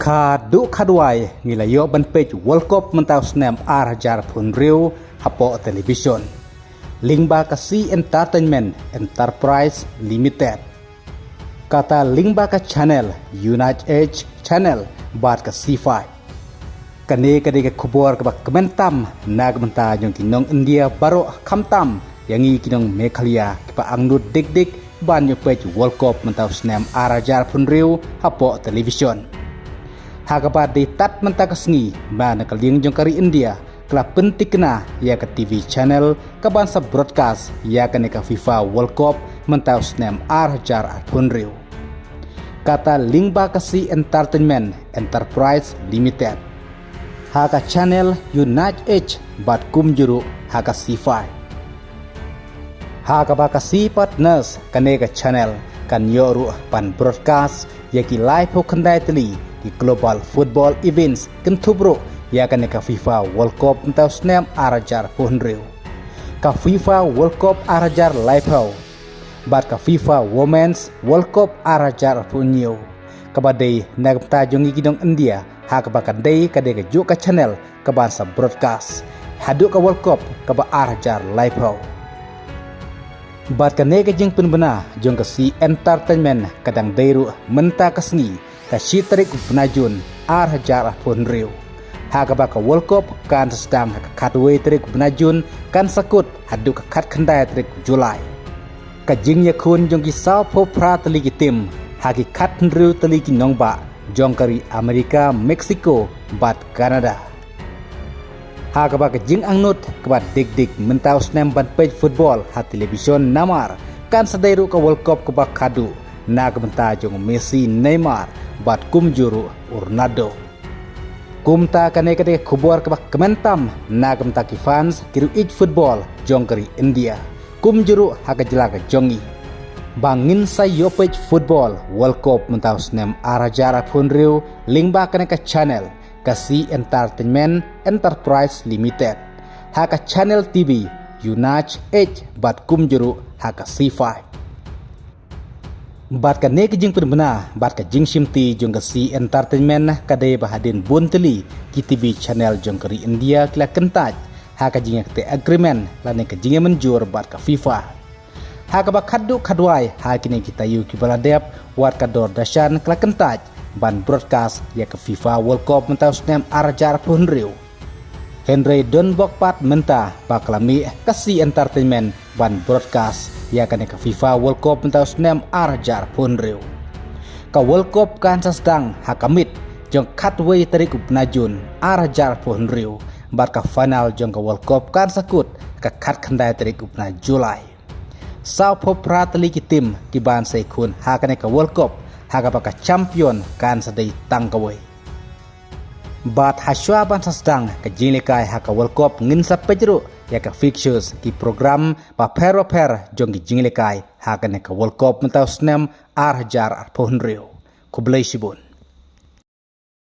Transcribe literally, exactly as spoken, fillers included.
Khatduh khatwai ngi la ïoh ban peit World Cup mynta u snem ar hajar arphew hynriew hapoh television lyngba ka Zee Entertainment Enterprise Limited. Kata lyngba ka channel United Channel bad ka Zee Five. Kane ka dei ka khubor kaba kmen tam na ka bynta jong ki nong India baroh, khamtam ïa ngi ki nong Meghalaya kiba angnud dik dik ban ïoh peit World Cup mynta u snem ar hajar arphew hynriew hapoh television. Ha kaba dei tad mynta ka sngi ba na ka liang jong ka ri India ka la pyntikna ïa ka T V channel kaban sa broadcast ïa kane ka FIFA World Cup mynta u snem ar hajar arphew hynriew. Kata lyngba ka Zee Entertainment Enterprise Limited ha ka channel United bad kumjuh ruh ha ka Zee Five. Ha kaba ka Zee Partners kane ka channel kan ïoh ruh ban broadcast ïa ki laiphew khyndai tylli ki global football events, kynthup ruh ïa kane ka FIFA World Cup mynta u snem ar hajar arphew hynriew, ka FIFA World Cup ar hajar laiphew bad ka FIFA Women's World Cup ar hajar arphew hynñiew, kaba dei na ka bynta jong ngi ki nong India, ha kaba ka dei ka dei kajuh ka channel kaban sa broadcast haduh ka World Cup kaba ar hajar laiphew. Bad kane ka jingpynbna jong ka Zee Entertainment ka dang dei ruh mynta ka sngi, ka shi tarik u bnai Jun ar hajar arphew hynriew. Ha kaba ka World Cup kan sa sdang ha ka khatwei tarik u bnai Jun, kan sa kut haduh ka khatkhyndai tarik u July. Ka jingïakhun jong ki sawphew phra tylli ki team ha ki khathynriew tylli ki nongbah jong ka ri Amerika, Mexico bad Canada. Ha kaba ka jingangnud kaba dik dik mynta u snem ban peit football ha television namar kan sa dei ruh ka World Cup kaba khadduh na ka bynta jong u Messi, Neymar bad kumjuh ruh u Ronaldo. Kumta kane ka dei ka khubor kaba kmen tam na ka bynta ki fans, ki riewieid football jong ka ri India, kumjuh ruh ha ka jylla ka jong ngi, ba ngin sa ïoh peit football World Cup mynta u snem ar hajar arphew hynriew lyngba kane ka channel, ka Zee Entertainment Enterprise Limited, ha ka channel T V United bad kumjuh ruh ha ka Zee Five. Bad kane ka jingpynbna bad ka jingshimti jong ka Zee Entertainment ka dei ba hadien bun tylli ki T V channel jong ka ri India ki la kyntait ha ka jingïakynduh agreement lane ka jingïamynjur bad ka FIFA. Ha kaba khadduh khadwai ha kine ki taïew kiba la dep, wat ka Doordarshan ka la kyntait ban broadcast ïa ka FIFA World Cup mynta u snem ar hajar arphew hynriew. Hynrei don bok pat mynta ba ka la mih ka Zee Entertainment ban broadcast ïa kane ka FIFA World Cup mynta u snem ar hajar arphew hynriew. Ka World Cup kan sa sdang ha ka miet jong khatwei tarik u bnai Jun ar hajar arphew hynriew, bad ka final jong ka World Cup kan sa kut ka khatkhyndai tarik u bnai July. Sawphew phra tylli ki team kiban sa ïakhun ha kane ka World Cup, ha kaba ka champion kan sa dei tang kawei. Bad hashwa ban sa sdang ka jinglehkai ha ka World Cup ngin sa peit ruh ïa ka fixtures, ki program bapher bapher jong ki jinglehkai ha kane ka World Cup mynta u snem ar hajar arphew hynriew. Khublei shibun.